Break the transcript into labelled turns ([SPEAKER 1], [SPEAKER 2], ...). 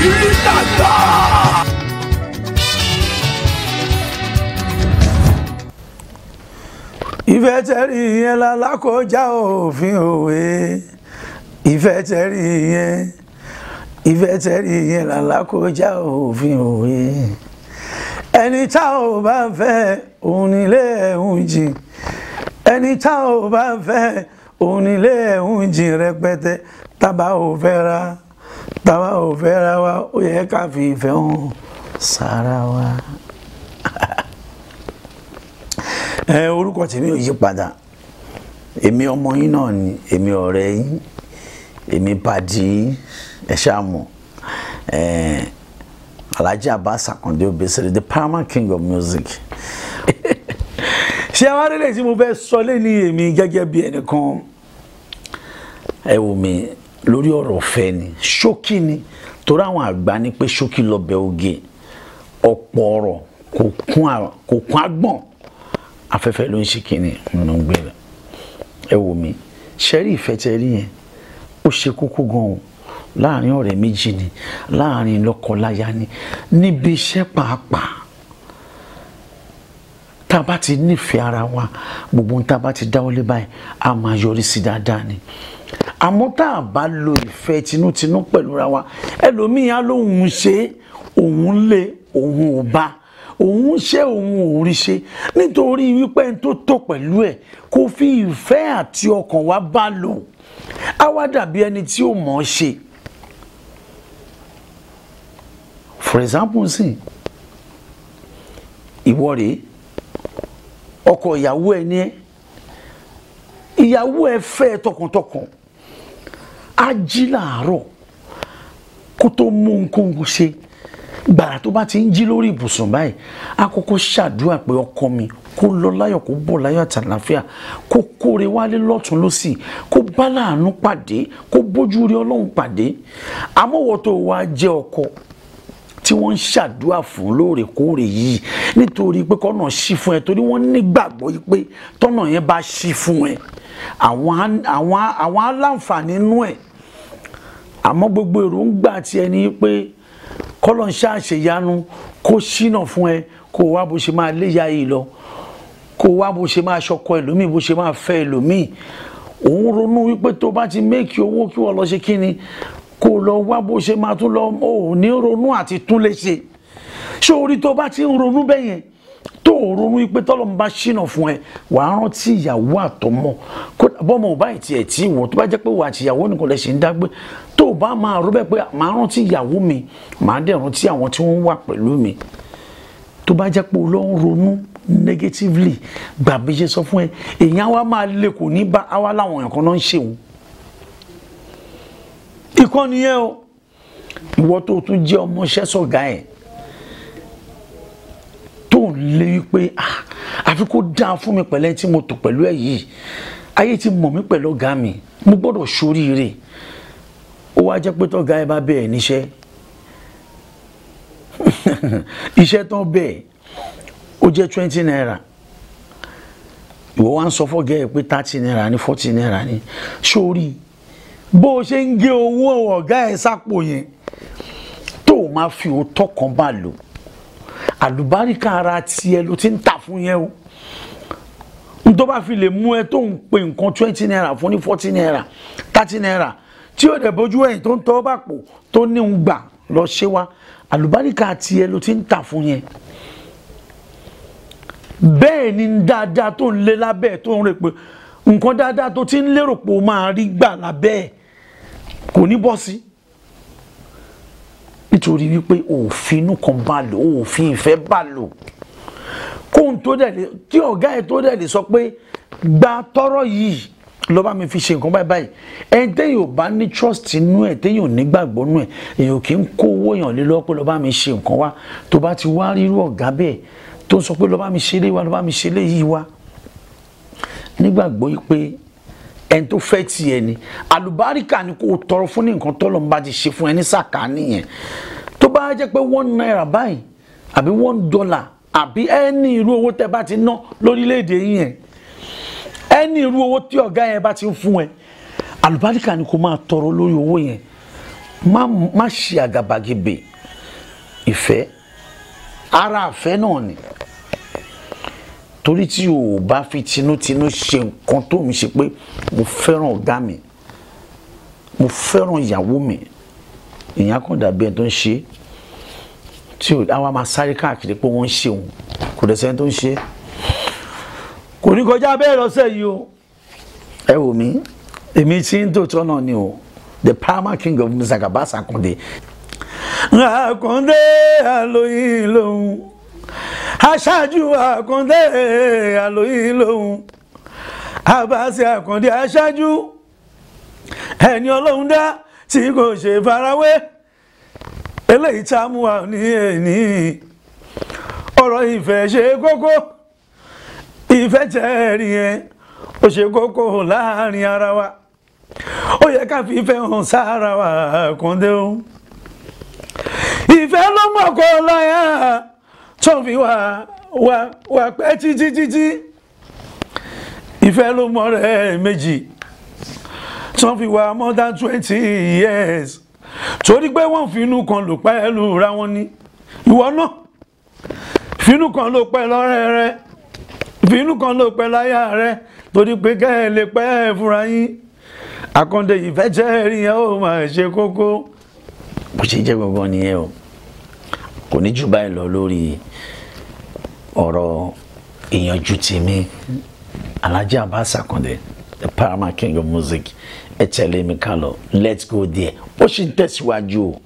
[SPEAKER 1] Ìdàgbà.
[SPEAKER 2] Ìfẹ́ tẹ̀rí yẹn lálákọjá òfin òwe. Ìfẹ́ tẹ̀rí yẹn, ìfẹ́ tẹ̀rí yẹn lálákọjá òfin òwe. Ẹni tá ò bá fẹ́ òun nílé ẹ̀hún jìn. Ẹni tá ò bá fẹ́ òun nílé ẹ̀hún jìn rẹpẹtẹ. Tábà ò fẹ́ ra, tábà ò fẹ́ ra wa, ó yẹ ká fi ìfẹ́ hàn sára wa. Ẹ orúkọ tèmi ò yí padà. Èmi ọmọ yín náà ni, èmi ọ̀rẹ́ yín, èmi pàdí yín, ẹ ṣáà mọ̀. Alhaji Abbas Akande Obesere, the paramount king of music. Ṣé wàá rí lè tí mo fẹ́ sọ lé ní èmi gẹ́gẹ́ bí ẹnìkan? Ẹ wò mí lórí ọ̀rọ̀ ọ̀fẹ́ ni, ṣókí ni, torí àwọn àgbà ní pé ṣókí lọbẹ̀ oge, ọ̀pọ̀ ọ̀rọ̀ kò kún àgbọ̀n, afẹ́fẹ́ ló ń ṣe kínní nínú gbé rẹ̀. Ẹ wò mí, ṣẹ́rí ìfẹ́ tẹ rí yẹn, ó ṣe kókó gan-an láàrin ọ̀rẹ́ méjì ni, láàrin lọ́kọláya ni, níbi iṣẹ́ pàápàá. Tá a bá ti nífẹ̀ẹ́ ara wa, gbogbo ohun tá a bá ti dáwọ́lé báyìí, a máa yọrí sí dáadáa ni. Àmọ́ tá a bá lo ìfẹ́ tinútinú pẹ̀lú ra wa, ẹlòmíì á lóun ṣe, òun lé, òun ò bá, òun ṣe, òun ò rí ṣe, nítorí wípé ẹni tó tò pẹ̀lú ẹ̀ kò fi ìfẹ́ àti ọkàn wa bá lò, á wá dàbí ẹni tí ò mọ̀ ọ́ ṣe. For example, sí, ìwọ rèé, ọkọ ìyàwó ẹ ní ẹ, ìyàwó ẹ fẹ́ ẹ tọkàntọkàn, á jí làárọ̀ kó tó mú nǹkan ṣe. Gbàrà tó bá ti ń jí lórí ibùsùn báyìí, á kọ́kọ́ ṣàdúrà pé ọkọ mi kó lọ láyọ̀, kó bọ̀ láyọ̀ àtàlàáfíà, kó kóre wálé lọ́tún lọ́sì, kó bá láàánú pàdé, kó bójú rí Ọlọ́run pàdé. Àmọ́ wọ́n tó wá jẹ́ ọkọ tí wọ́n ń ṣàdúrà fún lóòrèkóòrè yìí, nítorí pé kọ́nà ṣí fún ẹ, torí wọ́n nígbàgbọ́ yìí pé tọ́nà yẹn bá ṣí fún ẹ, àwọn aláǹfààní inú ẹ̀. Àmọ́ gbogbo èròǹgbà ti ẹni pé kọ́lọ̀ ń ṣàṣeyanu kó ṣínà fún ẹ, kó wá bó ṣe máa léya yìí lọ, kó wá bó ṣe máa ṣọkọ ẹlòmíì, bó ṣe máa fẹ́ ẹlòmíì. Òun ronú wípé tó bá ti méèkì owó kí wọ́n lọ ṣe kí ni, kó lọ wá bó ṣe máa tún lọ, ò ní ronú àti tún lè ṣe. Ṣé orí tó bá ti ń ronú bẹ́ẹ̀ yẹn, tó ò ronú wípé tọ́lọ́ ń bá ṣínà fún ẹ, wàá rántí ìyàwó àtọmọ. Bọ́mọ ò báyìí tiẹ̀ tí wọ̀, tó bá jẹ́ pé wà àti ìyàwó nìkan lẹ ṣe ń dágbé, tó o bá máa rò bẹ́ẹ̀ pé màá rántí ìyàwó mi, màá dẹ̀ rántí àwọn tí wọ́n wà pẹ̀lú mi. Tó bá jẹ́ pé o lọ ń ronú negatively, gbà bí ṣe sọ fún ẹ, èèyàn wa máa lè kò ní bá àwa láwọn èèyàn kan náà ń ṣe òun. Ìkànnì yẹn o, ìwọ tó tún jẹ́ ọmọọṣẹ́ sọ̀gá ẹ̀, tó ń lé wípé àfi kó dáa fún mi pẹ̀lẹ́ tí mo tò pẹ̀lú ẹ̀ yìí, ayé ti mọ̀ mí pẹ̀lú ọ̀gá mi, mo gbọ́dọ̀ ṣoríire. Ó wá jẹ́ pé tọ́gá ẹ bá bẹ̀ẹ̀ níṣẹ́, iṣẹ́ tán bẹ́ẹ̀ ó jẹ́ 20 naira, ìwọ wá ń sọ fọ́gá ẹ pé 30 naira ní 40 naira ní. Sórí bó o ṣe ń gé owó ọ̀gá ẹ sápò yẹn, tó o máa fi òótọ́ kan bá lò, àlùbáríkà ara tiẹ̀ ló ti ń tà fún yẹn o. N tó bá fi lè mú ẹ tó ń pe nǹkan 20 naira fún ní 40 naira, 30 naira, tí ó dẹ̀ bójú ẹ̀yìn tó ń tọ́ bá pò tó ní ń gbà lọ ṣé wa, àlùbáríkà tiẹ̀ ló ti ń tà fún yẹn. Bẹ́ẹ̀ ni dáadáa tó ń lé lábẹ́ tó ń rè pé nǹkan dáadáa tó ti ń lérò pé o máa rí gbà lábẹ́ ẹ̀ kò ní bọ́ sí, nítorí wípé òfin inú kan bá lò, òfin ìfẹ́ bá lò. Kóhun tó dẹ̀ lè, kí ọ̀gá ẹ̀ tó dẹ̀ lè sọ pé gba tọ́rọ̀ yìí lọ bá mi fi ṣe nǹkan báyìí báyìí, ẹni téèyàn ò bá ní trust inú ẹ̀, téèyàn ò ní gbàgbọ́ inú ẹ̀, èèyàn kì í kó owó èèyàn lé lọ́wọ́ pé lọ bá mi ṣe nǹkan wá. Tó bá ti wá rírú ọ̀gá bẹ́ẹ̀ tó ń sọ pé lọ bá mi ṣe lé wa, lọ bá mi ṣe lé yìí wá, nígbàgbọ́ yìí pé ẹni tó fẹ́ tiẹ̀ ni, àlùbáríkà ni kò tọrọ fún ní nǹkan tọ́lọ́run bá ti ṣe fún ẹ ní sàká nìyẹn. Tó bá jẹ́ pé 1 naira báyìí àbí $1 àbí ẹni irú owó tẹ́ bá ti ná lórílẹ̀‐èdè yìí yẹn, ẹni irú owó tí ọ̀gá yẹn bá ti ń fún ẹ, àlùbáríkà ni kò máa tọrọ lórí owó yẹn. Má ṣe àgàbàgebè ìfẹ́, ara àfẹ́ náà ni. Torí tí o bá fi tinútinú ṣe nǹkan tó ń ṣe pé mo fẹ́ràn ọ̀gá mi, mo fẹ́ràn ìyàwó mi, ìyẹn kàn dàbí ẹni tó ń ṣe tí àwa máa sáré káàkiri pé wọ́n ń ṣe òun, kò dẹ̀ sẹ́ni tó ń ṣe. Kò ní kọjá bẹ́ẹ̀ lọ́sẹ̀ yìí o. Ẹ wò mí, èmi tí ń tòótọ́ náà ni o, the Paramount King of Music, Abbas Akande. Akande Aloyin lòun, aṣáájú Akande Aloyin lòun, Abbas Akande aṣáájú, ẹni Ọlọ́run dá tí kò ṣe farawé. Eléyìí tá a mú wa ní ẹni ọ̀rọ̀ ìfẹ́ ṣe kókó, ìfẹ́ tẹ̀rí yẹn ó ṣe kókó láàrin ara wa, ó yẹ ká fi ìfẹ́ hàn sára wa Àkàndé o. Ìfẹ́ ló mọ̀kọ́ láyà tó fi wà wà wà pẹ́ títí títí. Ìfẹ́ ló mọ̀ rẹ̀ méjì tó fi wà more than 20 years, torí pé wọ́n finú kan lò pẹ̀lú ra wọn ni. Ìwọ náà finú kan lò pẹ́ lọ́rẹ́ rẹ, finú kan lò pẹ́ láyà rẹ, torí pé kẹ́ ẹ lè pẹ́ fúnra yín. Àkàndé ìfẹ́ jẹ́ rí yẹn ó máa ṣe kókó. Bó ṣe jẹ́ gbọ̀ngàn nìyẹn o. Kò ní jù báyìí lọ lórí ọ̀rọ̀ ìyànjú tèmi, Alhaji Abbas Akande, the Paramount King of Music. Ẹ tẹ̀lé mi ká lọ, let's go there. Ó sì ń tẹ̀síwájú o.